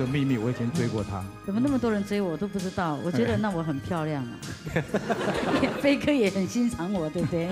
个秘密，我以前追过她。怎么那么多人追我，我都不知道。我觉得那我很漂亮啊，飞哥也很欣赏我，对不对？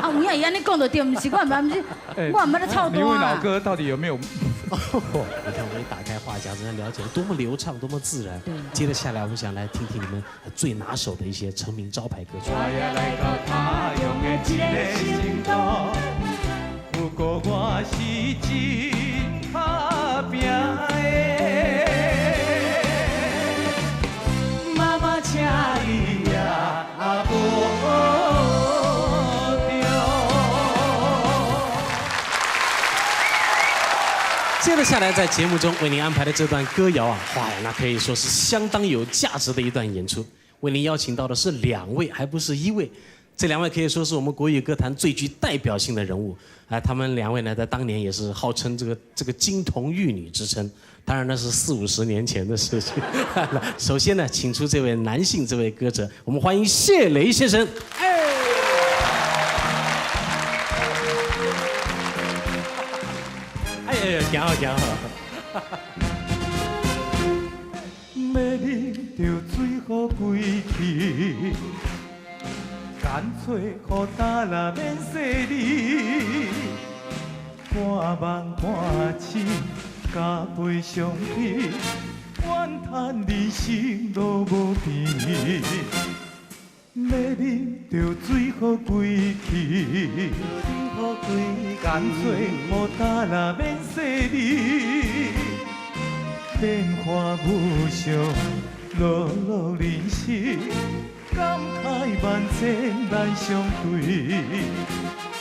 啊，有影伊按呢讲就对，毋是我毋毋是，我毋捌咧臭你问老哥到底有没有？你看，我们一打开话匣子，了解多么流畅，多么自然。接着下来，我们想来听听你们最拿手的一些成名招牌歌曲。不过我是真打拼的，妈妈请你也保重。接着下来，在节目中为您安排的这段歌谣啊，哇呀，那可以说是相当有价值的一段演出。为您邀请到的是两位，还不是一位。这两位可以说是我们国语歌坛最具代表性的人物，哎，他们两位呢，在当年也是号称这个金童玉女之称，当然那是四五十年前的事情。首先呢，请出这位男性这位歌者，我们欢迎谢雷先生。哎，哎呀，行好行好。干脆予担啦免细腻，半梦半醒，加杯相比，怨叹人生路无边。欲饮著水予规气，干脆予担啦免细腻，变化无常，落落人生。感慨万千难相对，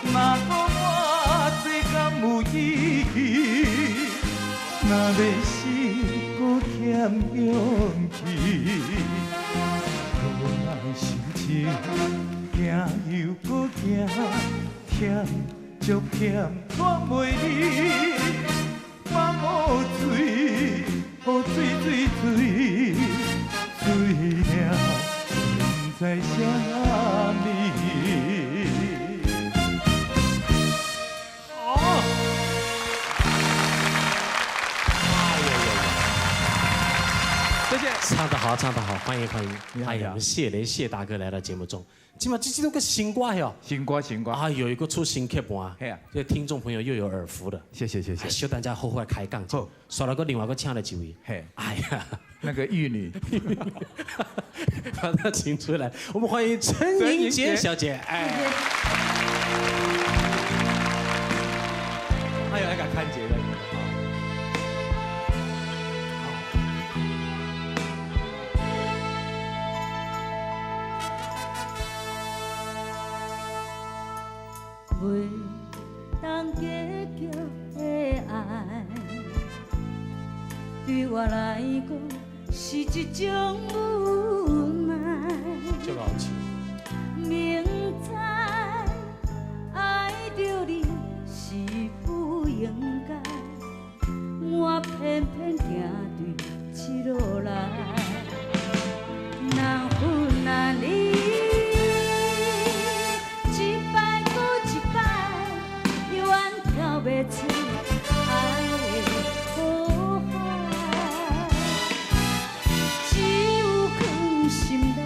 若讲我这敢有义气？若欲死，阁欠勇气。无奈心情，行又阁行，忝足忝，喘袂离。放予水，予水水水水命。在啥物？哦，哎呀呀呀！谢谢，唱得好，唱得好，欢迎欢迎！哎呀，我们谢雷谢大哥来到节目中，今嘛这这都个新歌哟，新歌新歌啊，有一个出新曲盘，嘿啊，这听众朋友又有耳福了，谢谢谢谢。小等下好好开讲，好，刷了个另外个请了几位，嘿，哎呀，那个玉女，把她请出来，我们欢迎陈莹洁小姐，哎，还有那个看姐的。袂当计较的爱，对我来讲是一种无奈。明知爱著你是不应该，我偏偏行对这路来，难分难离。袂出爱的苦海，只有藏心内，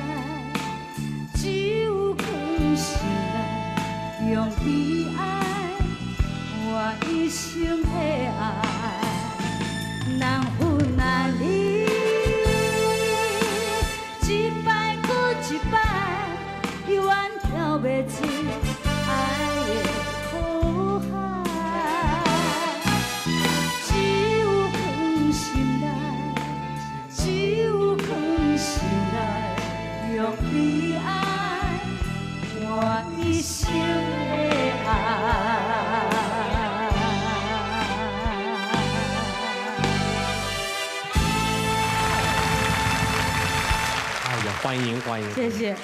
只有藏心内，用悲哀换一生的爱，难分难离，一摆阁一摆，犹原跳袂出爱的苦海。用悲哀换一生的爱。哎呀，欢迎欢迎！谢谢。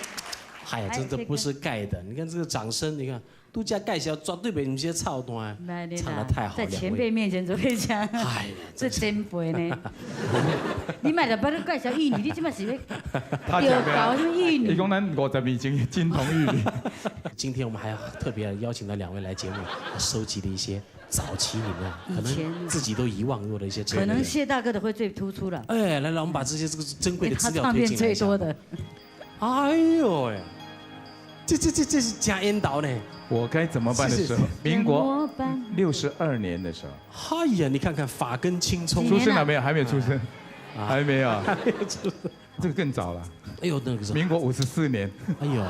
哎呀，真的不是盖的，你看这个掌声，你看度假盖小抓对比你们这些操蛋，唱得太好。在前辈面前怎会讲？哎呀，这前辈呢？你莫来把你介绍玉女，你这马是咧丢搞什么玉女？伊讲咱50年前金童玉女。今天我们还要特别邀请到两位来节目，收集的一些早期你們可能自己都遺忘過的一些可能謝大哥的會最突出了。哎，來來，我們把這些這個珍貴的資料推進最多的。哎呦喂，這是加煙導呢。我該怎麼辦的時候？民國62年的時候。哎呀，你看看髮根青蔥。出生了沒有？還沒有出生，還沒有。還沒有出生。這個更早了。哎呦，那個是民國54年。哎呦，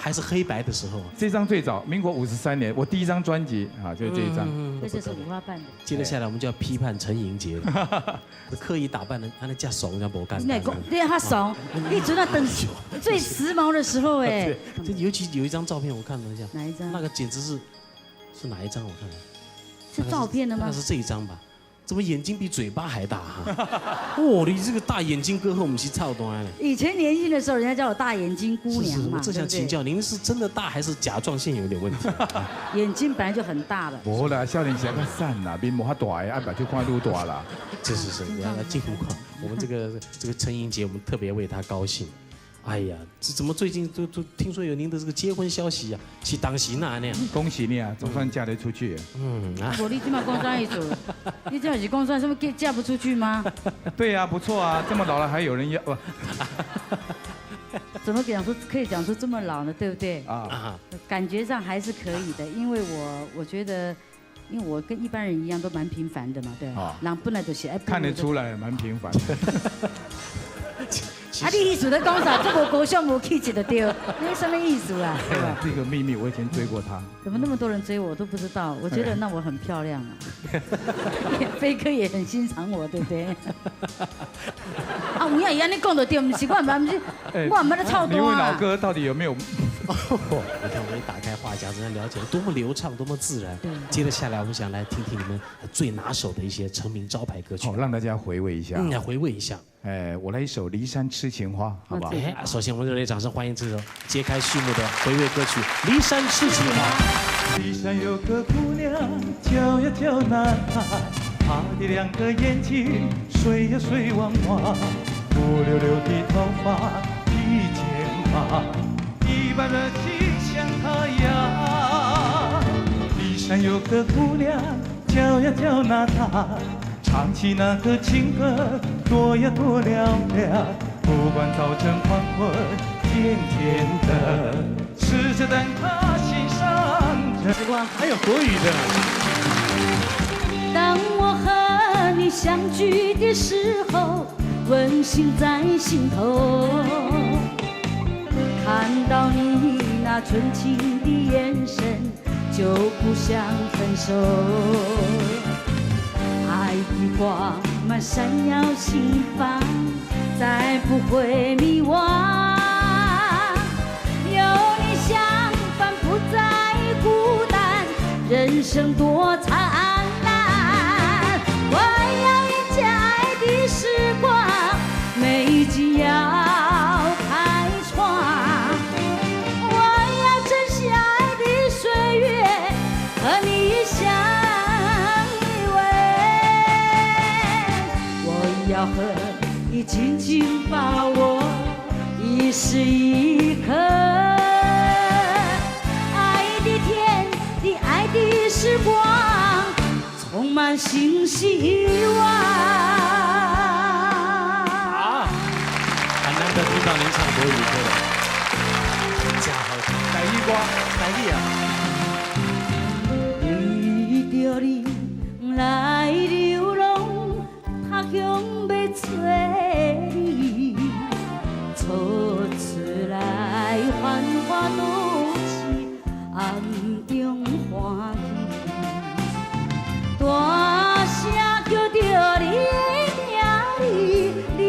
還是黑白的時候。這張最早，民國53年，我第一張專輯啊，就是這一張。這就是五花瓣的。接着下來，我們就要批判陳盈潔，刻意打扮的，他那叫慫，叫無幹。你你較慫，你做那等最時髦的時候哎。這尤其有一張照片，我看了一下。哪一張？那個簡直是，是哪一張？我看看。是照片的嗎？那是這一張吧？怎麼眼睛比嘴巴還大哈？哦，你這個大眼睛哥和我們是差不多。以前年輕的時候，人家叫我大眼睛姑娘嘛。我正想請教您，是真的大還是甲狀腺有點問題？眼睛本來就很大了。無啦，少年時較瘦啦，面無遐大，啊，目睭看愈大啦。是是是，來來進入我們這個陳盈潔，我們特別為她高興。哎呀，這怎麼最近都聽說有您的這個結婚消息啊？是當時那樣？恭喜你啊，總算嫁得出去。嗯啊。無你這馬講啥意思？你這是講啥？什麼嫁不出去嗎？對呀，不錯啊，這麼老了還有人要。怎麼講說可以講出這麼老呢？對不對？啊。感覺上還是可以的，因為我覺得，因為我跟一般人一樣都蠻平凡的嘛，對。啊。人本來就是愛。看得出來，蠻平凡。啊！你意思咧講啥？這無高尚無氣質就對，你什麼意思啊？這個秘密我以前追過他。怎麼那麼多人追我，我都不知道。我覺得那我很漂亮啊。飛哥也很欣賞我，對不對？啊，有影伊按呢講就對，毋是我毋毋是，我毋捌咧臭你問老哥到底有沒有？你看，我們一打開話匣子，了解多麼流暢，多麼自然。接着下來，我們想來聽聽你們最拿手的一些成名招牌歌曲，好，讓大家回味一下。嗯，來回味一下。哎，我來一首《驪山痴情花》，好不好？哎，首先我們熱烈掌聲歡迎這首揭開序幕的回味歌曲《驪山痴情花》。驪山有個姑娘叫呀叫娜塔，她的兩個眼睛水呀水汪汪，烏溜溜的頭髮披肩膀，一般熱情像太陽。驪山有個姑娘叫呀叫娜塔，唱起那個情歌多呀多嘹亮，不管早晨黃昏，甜甜的，吃着蛋撻欣賞着。還有國語的。當我和你相聚的時候，溫馨在心頭。看到你那純情的眼神，就不想分手。愛的光芒閃耀心房，再不會迷惘。有你相伴，不再孤單，人生多燦爛。我要迎接愛的時光，美景要開創。我要珍惜愛的歲月，和你相依偎。我要和你緊緊把握一時一刻，愛的甜蜜，愛的時光，充滿新希望。啊，很難得聽到您唱國語歌的，真好聽。台語歌，台語啊。為著你來流浪，他鄉欲揣你，走出來繁華都市，暗中歡喜。大聲叫著你的名字，你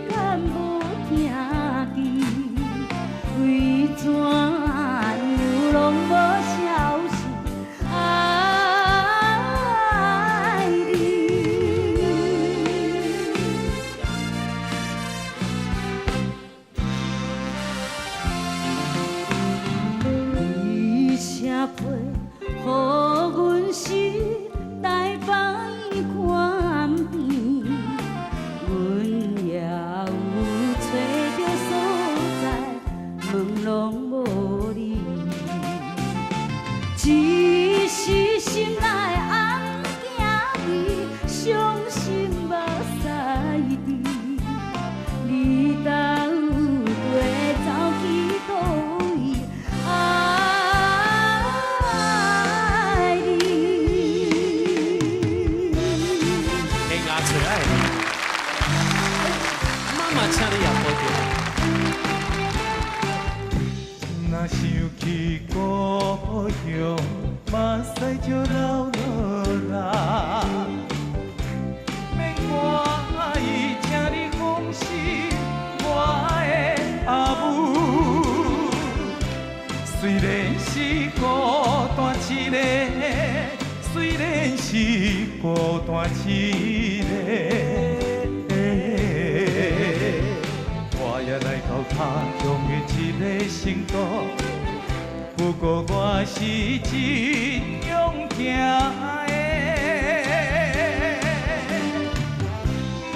敢無聽見？為怎流浪無消息？哎呀，揣愛你。媽媽請你也保重。若想起故鄉，目屎就流落來。免掛意，請你放心，我的阿母。雖然是孤單一个，雖然是孤單一个，我也來到他鄉的這个成都，不過我是真勇行的。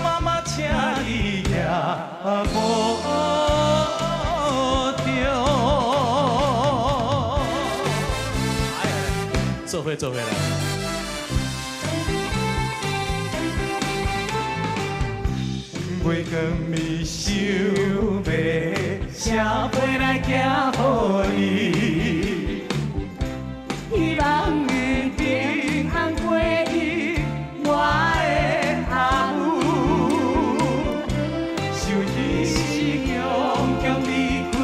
媽媽，請你也保重。做伙做伙來。月光暝想欲寫批來寄予你，希望你平安過日，我的阿母。想彼時強強離開，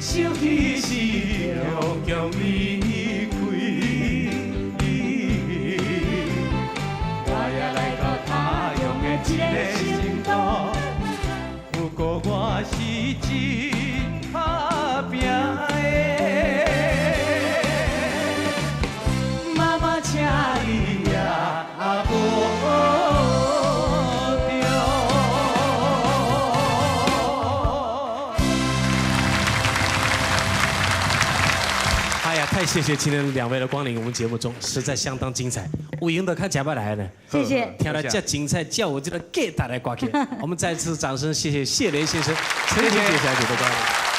想彼時強強離開。我也來到他鄉的這个成都，不過我是真打拼的。媽媽，請你也保重。哎呀，太謝謝今天兩位的光臨我們節目中，實在相當精彩。有閒就較食捌來呢，謝謝。聽了這精彩，叫我這個價值來歌曲。我們再次掌聲，謝謝謝雷先生、陳婷姐小姐的光臨。